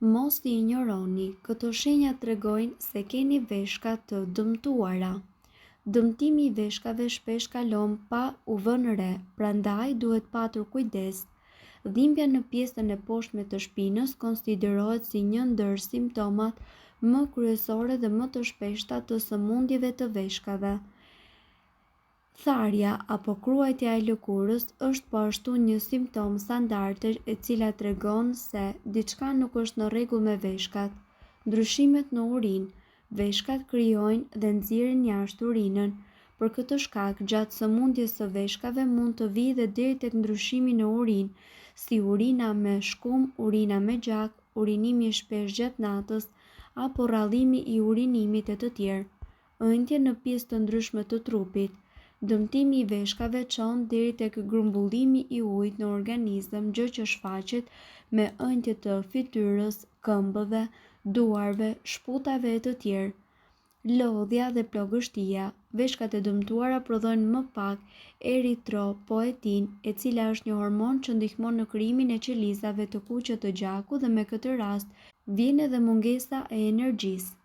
Mos i injoroni, këto shenja tregojnë se keni veshka të dëmtuara. Dëmtimi i veshkave shpesh kalon pa u vënë re, prandaj duhet patur kujdes. Dhimbja në pjesën e poshtme të shpinës konsiderohet si një ndër simptomat më kryesore dhe më të shpeshta të sëmundjeve të veshkave. Tharja apo kruajtja e lëkurës është po ashtu një simptomë standarde e cila tregon se diçka nuk është në rregull me veshkat. Ndryshimet në urinë, Veshkat krijojnë dhe nxjerrin jashtë urinën. Për këtë shkak, gjatë sëmundjes së veshkave mund të vijë dhe deri tek ndryshimi në urinë, si urina me shkumë, urina me gjak, urinimi i shpeshtë gjatë natës, apo rrallimi i urinimit e të tjerë. Ënjtje në pjesë të ndryshme të trupit. Dëmtimi i veshkave çon deri tek grumbullimi i ujit në organizëm, gjë që shfaqet me ënjtje të fytyrës, këmbëve, duarve, shputave e të tjerë. Lodhja dhe plogështia, Veshkat e dëmtuara prodhojnë më pak eritropoetinë, e cila është një hormon që ndihmon në krijimin e qelizave të kuqe të gjakut dhe me këtë rast vjen edhe mungesa e energjisë.